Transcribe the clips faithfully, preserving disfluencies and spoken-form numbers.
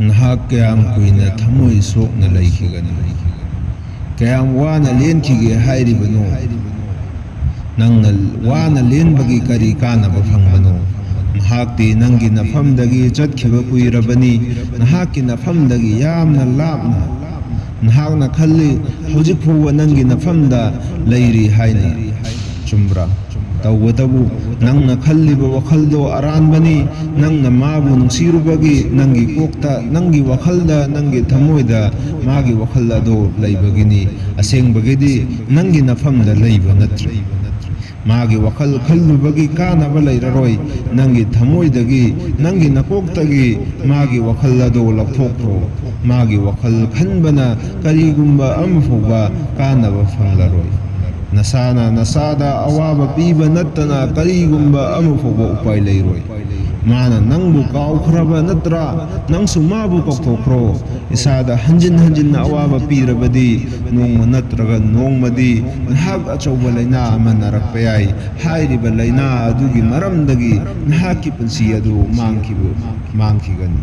ꯅꯍꯥꯛ ꯀꯌꯥꯝ ꯀꯨꯏꯅ ꯊꯃꯣꯏ ꯁꯣꯛꯅ ꯂꯩꯈꯤꯒꯅꯤ? ꯀꯌꯥꯝ ꯋꯥꯅ ꯂꯦꯟꯈꯤꯒꯦ ꯍꯥꯏꯔꯤꯕꯅꯣ? ꯅꯪꯅ ꯋꯥꯅ ꯂꯦꯟꯕꯒꯤ ꯀꯔꯤ ꯀꯥꯟꯅꯕ ꯐꯪꯕꯅꯣ? ꯃꯍꯥꯛꯇꯤ ꯅꯪꯒꯤ ꯅꯐꯝꯗꯒꯤ ꯆꯠꯈꯤꯕ ꯀꯨꯏꯔꯕꯅꯤ, ꯅꯍꯥꯛꯀꯤ ꯅꯐꯝꯗꯒꯤ ꯌꯥꯝꯅ ꯂꯥꯞꯅ꯫ ꯅꯍꯥꯛꯅ ꯈꯜꯂꯤ, "ꯍꯧꯖꯤꯛ ꯐꯥꯎꯕ ꯅꯪꯒꯤ ꯅꯐꯝꯗ ꯂꯩꯔꯤ" ꯍꯥꯏꯅ꯫ ꯆꯨꯝꯕ꯭ꯔꯥ? ꯇꯧꯕꯇꯕꯨ, ꯅꯪꯅ ꯈꯜꯂꯤꯕ ꯋꯥꯈꯜꯗꯣ ꯑꯔꯥꯟꯕꯅꯤ꯫ ꯅꯪꯅ ꯃꯥꯕꯨ ꯅꯨꯡꯁꯤꯔꯨꯕꯒꯤ ꯅꯪꯒꯤ ꯀꯣꯛꯇ, ꯅꯪꯒꯤ ꯋꯥꯈꯜꯗ, ꯅꯪꯒꯤ ꯊꯃꯣꯏꯗ ꯃꯥꯒꯤ ꯋꯥꯈꯜ ꯑꯗꯣ ꯂꯩꯕꯒꯤꯅꯤ꯫ ꯑꯁꯦꯡꯕꯒꯤꯗꯤ ꯅꯪꯒꯤ ꯅꯐꯝꯗ ꯂꯩꯕ ꯅꯠꯇ꯭ꯔꯦ꯫ ꯃꯥꯒꯤ ꯋꯥꯈꯜ ꯈꯜꯂꯨꯕꯒꯤ ꯀꯥꯟꯅꯕ ꯂꯩꯔꯔꯣꯏ꯫ ꯅꯪꯒꯤ ꯊꯃꯣꯏꯗꯒꯤ, ꯅꯪꯒꯤ ꯅꯀꯣꯛꯇꯒꯤ ꯃꯥꯒꯤ ꯋꯥꯈꯜ ꯑꯗꯣ ꯂꯧꯊꯣꯛꯈ꯭ꯔꯣ꯫ ꯃꯥꯒꯤ ꯋꯥꯈꯜ ꯈꯟꯕꯅ ꯀꯔꯤꯒꯨꯝꯕ ꯑꯃ ꯐꯥꯎꯕ ꯀꯥꯟꯅꯕ ꯐꯪꯂꯔꯣꯏ꯫ ꯅꯁꯥꯅ ꯅꯁꯥꯗ ꯑꯋꯥꯕ ꯄꯤꯕ ꯅꯠꯇꯅ ꯀꯔꯤꯒꯨꯝꯕ ꯑꯃ ꯐꯥꯎꯕ ꯎꯄꯥꯏ ꯂꯩꯔꯣꯏ꯫ ꯃꯥꯅ ꯅꯪꯕꯨ ꯀꯥꯎꯈ꯭ꯔꯕ ꯅꯠꯇ꯭ꯔꯥ? ꯅꯪꯁꯨ ꯃꯥꯕꯨ ꯀꯥꯎꯊꯣꯛꯈ꯭ꯔꯣ꯫ ꯏꯁꯥꯗ ꯍꯟꯖꯤꯟ ꯍꯟꯖꯤꯟꯅ ꯑꯋꯥꯕ ꯄꯤꯔꯕꯗꯤ, ꯅꯣꯡꯃ ꯅꯠꯇ꯭ꯔꯒ ꯅꯣꯡꯃꯗꯤ ꯅꯍꯥꯛ ꯑꯆꯧꯕ ꯂꯥꯏꯅꯥ ꯑꯃ ꯅꯥꯔꯛꯄ ꯌꯥꯏ꯫ ꯍꯥꯏꯔꯤꯕ ꯂꯥꯏꯅꯥ ꯑꯗꯨꯒꯤ ꯃꯔꯝꯗꯒꯤ ꯅꯍꯥꯛꯀꯤ ꯄꯨꯟꯁꯤ ꯑꯗꯨ ꯃꯥꯡꯈꯤꯕ, ꯃꯥꯡꯈꯤꯒꯅꯤ꯫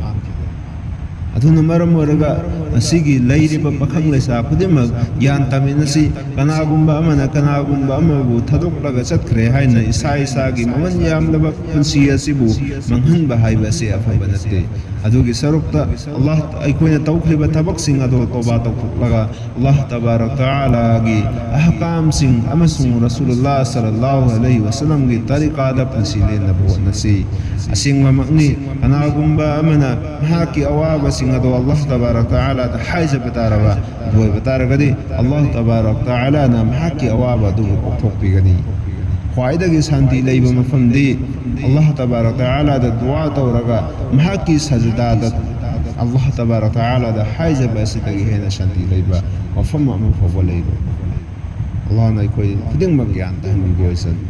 ꯑꯗꯨꯅ ꯃꯔꯝ ꯑꯣꯏꯔꯒ ꯉꯁꯤꯒꯤ ꯂꯩꯔꯤꯕ ꯄꯥꯈꯪ ꯂꯩꯁꯥ ꯈꯨꯗꯤꯡꯃꯛ ꯒ꯭ꯌꯥꯟ ꯇꯥꯃꯤꯟꯅꯁꯤ꯫ ꯀꯅꯥꯒꯨꯝꯕ ꯑꯃꯅ ꯀꯅꯥꯒꯨꯝꯕ ꯑꯃꯕꯨ ꯊꯥꯗꯣꯛꯂꯒ ꯆꯠꯈ꯭ꯔꯦ ꯍꯥꯏꯅ ꯏꯁꯥ ꯏꯁꯥꯒꯤ ꯃꯃꯜ ꯌꯥꯝꯂꯕ ꯄꯨꯟꯁꯤ ꯑꯁꯤꯕꯨ ꯃꯥꯡꯍꯟꯕ ꯍꯥꯏꯕ ꯑꯁꯤ ꯑꯐꯕ ꯅꯠꯇꯦ꯫ ꯑꯗꯨꯒꯤ ꯁꯔꯨꯛꯇ ꯑꯜꯂꯥꯍ, ꯑꯩꯈꯣꯏꯅ ꯇꯧꯈ꯭ꯔꯤꯕ ꯊꯕꯛꯁꯤꯡ ꯑꯗꯨ ꯇꯧꯕꯥ ꯇꯧꯊꯣꯛꯂꯒ ꯑꯜꯂꯥꯍ ꯇꯕꯥꯔꯛ ꯇꯥꯂꯥꯒꯤ ꯑꯍꯀꯥꯝꯁꯤꯡ ꯑꯃꯁꯨꯡ ꯔꯁꯨꯂꯨꯜꯂꯥꯍ ꯁꯜꯂꯜꯂꯥꯍꯨ ꯑꯂꯩꯍꯤ ꯋꯁꯜꯂꯝꯒꯤ ꯇꯔꯤꯀꯥꯗ ꯄꯨꯟꯁꯤ ꯂꯦꯟꯅꯕ ꯍꯣꯠꯅꯁꯤ꯫ ꯑꯁꯦꯡꯕꯃꯛꯅꯤ, ꯀꯅꯥꯒꯨꯝꯕ ꯑꯃꯅ ꯃꯍꯥꯛꯀꯤ ꯑꯋꯥꯕꯁꯤꯡ ꯑꯗꯨ ꯑꯜꯂꯥꯍ ꯇꯕꯥꯔꯛ ꯇꯥꯂꯥꯗ ꯍꯥꯏꯖꯕ ꯇꯥꯔꯕ, ꯑꯗꯨ ꯑꯣꯏꯕ ꯇꯥꯔꯒꯗꯤ ꯑꯜꯂꯥꯍ ꯇꯕꯥꯔꯛ ꯇꯥꯂꯥꯅ ꯃꯍꯥꯛꯀꯤ ꯑꯋꯥꯕ ꯑꯗꯨꯕꯨ ꯀꯣꯛꯊꯣꯛꯄꯤꯒꯅꯤ꯫ ꯈ꯭ꯋꯥꯏꯗꯒꯤ ꯁꯥꯟꯇꯤ ꯂꯩꯕ ꯃꯐꯝꯗꯤ ꯑꯜꯂꯥꯍ ꯇꯕꯥꯔꯛ ꯇꯥꯂꯥꯗ ꯗꯨꯋꯥ ꯇꯧꯔꯒ ꯃꯍꯥꯛꯀꯤ ꯁꯖꯗꯥꯗ ꯑꯜꯂꯥꯍ ꯇꯕꯥꯔꯛ ꯇꯥꯂꯥꯗ ꯍꯥꯏꯖꯕ ꯑꯁꯤꯗꯒꯤ ꯍꯦꯟꯅ ꯁꯥꯟꯇꯤ ꯂꯩꯕ ꯃꯐꯝ ꯑꯃ ꯐꯥꯎꯕ ꯂꯩꯔꯣꯏ꯫ ꯑꯜꯂꯥꯍꯅ ꯑꯩꯈꯣꯏ ꯈꯨꯗꯤꯡꯃꯛ ꯒ꯭ꯌꯥꯟ ꯇꯥꯍꯟꯕꯤꯕ ꯑꯣꯏꯁꯅꯨ꯫